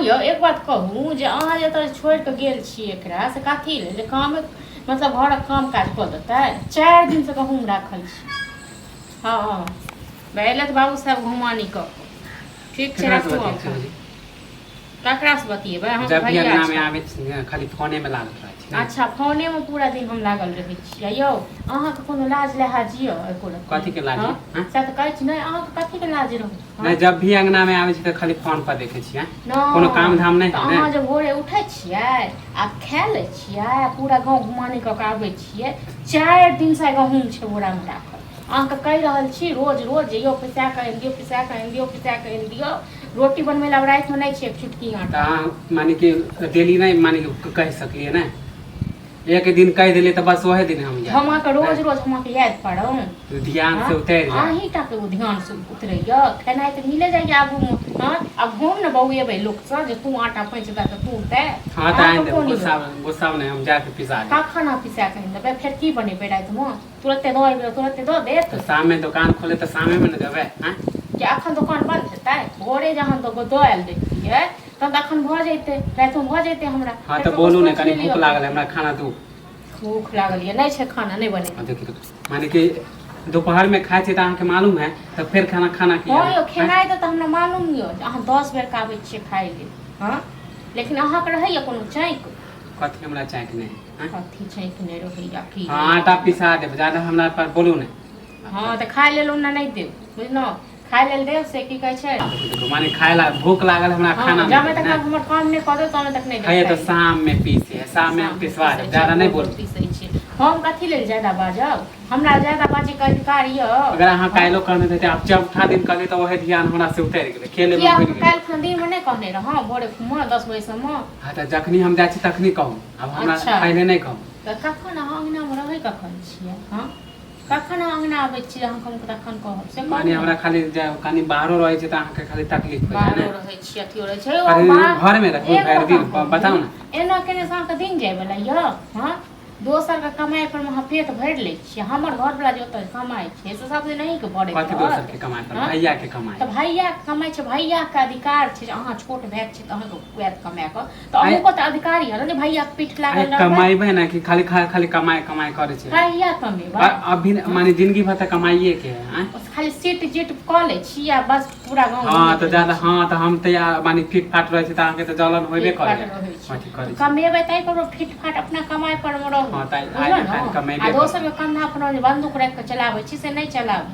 यौ, एक बात कहू जे अहाँ जे एतऽ छोड़ि कऽ गेल छी एकरा से कथी लेल? जे काम, मतलब घरक काम काज कऽ देतै? 4 दिनसँ गहूँम राखल छी। हँ हँ, भेलै तऽ बाबू साहेब घुमानी कऽ कऽ। ठीक छै। केकरा से राखू। बतियाइ आब छी भौजी? ककरासँ बतियेबै अहाँके? जब भी भैया अंगना में छै। आबै छी, खाली फोने में लागल रहै छी ने। अच्छा, फोनेमे पूरा दिन हम लागल रहै छियै। यौ, अहाँके कोनो लाज लिहाज यऽ एको रत्ती? कथी के लाज? हँ? हँ? सएह तऽ कहै छी नहि, अहाँके कथीके लाज रहू? हँ? नहि, जब भी अंगना में आबै छी तऽ खाली फोन पर देखै छी, हैं? नहि। कोनो काम धाम नहि तऽ है ने? अहाँ जे भोरे उठै छियै आ खा लै छियै आ पूरा गाँव घुमानी कऽ कऽ आबै छियै, 4 दिनसँ गहूँम छै बोरामे राखल। अहाँके कहि रहल छी रोज रोज जे यौ पिसा कऽ आनि दियौ, पिसा कऽ आनि दियौ, पिसा कऽ आनि दियौ। रोटी बनबै लए आब रातिमे नहि छै एक चुटकी तऽ आटा। अहाँ माने कि डेली नहि, माने कि कहि सकलियै ने? एक दिन कहि देलियै तऽ बस ओहे दिन हम जायब। हम अहाँके रोज रोज हम अहाँके याद पारब? ध्यान से उतरि जाय। अहीं टाके ओ ध्यान से उतरैया? खेनाइ तऽ मिले जाइया आगूमे। हँ, आब हम ने बौएबै लोकसँ जे तू आटा पैंच दे तऽ तू दे। हँ, तऽ आनि अहाँके देब। कोन गुस्सा गुस्सा नहि, हम जाके पिसा देब। कखन अहाँ पिसा कऽ आनि देबै? फेर की बनेबै रातिमे? तुरते दऽ एबै, तुरते दऽ देत। तऽ शाममे दोकान खोले तऽ शामेमे ने देबै, आँय? कि एखन दोकान बन्द हेतै? भोरे जहन दऽ दऽ आयल रहितियै तहन तऽ एखन भऽ जैतै, रातिमे भऽ जैतै हमरा। हँ, फेर तऽ ककरो बोलू ने सोचि कनि नहि भूख लिअ। लागल है, हमरा खाना दू। भूख लागल यऽ? नहि छै खाना, नहि बनेबै। हँ, देखियौ, माने कि दोपहरमे खाइ छी तऽ अहाँके मालूम है, तऽ फेर खाना खाना की? हँ यौ, खेनाइ तऽ हमरा मालूम यऽ जे अहाँ 10 बेर आबै छियै खाइ लेल। हँ, लेकिन अहाँके रहैया कोनो चैक? कथी हमरा चाहके नहि है, आँय? कथी चैक नहि रहैया की? हँ, आटा पिसा देब, ज्यादा हमरा पर बोलू ने। हँ, तऽ खाइ लेल ओना नहि देब, बुझलहुँ? खाइ लेल देब से की कहै छै? देखो, माने खाय ला भूख लागल हमरा, खाना हँ, नहि जामे देब तक ने? हमर काम नहि कऽ देब तामे तक नहि देब खाइए खाइ तऽ लेल। शाममे पीसे है, शाममे हम पिसवा देब, ज्यादा नहि बोलू। पीसै छियै। हम कथी लेल ज्यादा बाजब? हमरा ज्यादा बाजैके अधिकार यऽ? अगर अहाँ काल्हिो कहने रहते, आब चौथा दिन कहलियै तऽ ओहे ध्यान हमरा से उतरि गेलै, खेले किया मे हम भूलि गेलै। काल्हि खन दिनमे नहि कहने रहौं भोरे खुमा 10 बजे सबमे? हँ, तऽ जखनी हम जाइ छी तखनी कहू, आब हमरा पहिले नहि कहू। तऽ कखन अहाँ अङ्गनामे रहै कखन छियै? हँ, कखन अहाँ अङ्गना आबै छियै? अहाँके हम तखन कहब से कहू माने ने। हमरा खाली कनि बाहरो रहै छै तऽ अहाँके खाली तकलीफ होइ बाहरो जाइ ने? रहै छियै, अथियो रहै छै। खाली घरमे रखू एगो भरि दिन? बात कहू, बताउ ने। एना केने से अहाँके दिन जायवला यऽ? हँ, दोसरके कमाइ पर अहाँ पेट भरि लै छियै। हमर घरवला जे ओतऽ कमाइ छै से सब दिन अहीँके भरैत कथी रहत? दोसरके कमाइ पर? हँ? भैयाके कमाइ। तऽ भैयाके कमाइ छै, भैयाके अधिकार छै जे अहाँ छोट भाय छी तऽ अहाँके खुआएत कमाए कऽ, तऽ अहूँके तऽ अधिकार यऽ ने जे भैयाके पीठ आइ लागल रहबै? कमाइबै ने कि खाली खाली कमाइ कमाइ करै छै? कहिया कमेबै? अभी माने जिंदगी भर तऽ कमाइए के है, आँय? बस खाली सीट जीट कऽ लै छी आ बस पूरा गाँव हँ, घुमैत तऽ रहै ज्यादा छी। हँ, तऽ हम तऽ या माने फिट फाट रहै छै तऽ अहाँके तऽ जलन होबे फिट करे। फाट रहै छै। अथी करै तऽ छी। कमेबै ताहि पर फिट फाट अपना कमाइ पर मे रहू। हँ, तऽ आइ बुझलहुँ ने काल्हि ने? कमेबे आ करबै। दोसरके कन्धा पर जे बन्दूक राखि कऽ चलाबै छी से नहि चलाबू,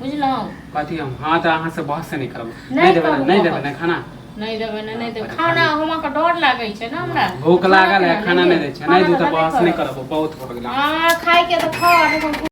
बुझलहुँ? कथी हम? हँ, तऽ अहाँ से बहस नहि करब। नहि नहि देबै ने? करू नहि देबै बहस। ने खाना? नहि देबै ने, नहि देबै हँ, खाना। हमरा डर लागै छै ने हमरा। भूख खाना लागल है। केना खाना नहि देब? दै छै, नहि खाना दू तऽ तऽ देबे बहस नहि करब। करब, बहुत भऽ गेल। हँ, खायके तऽ खाउ, नहि तऽ हम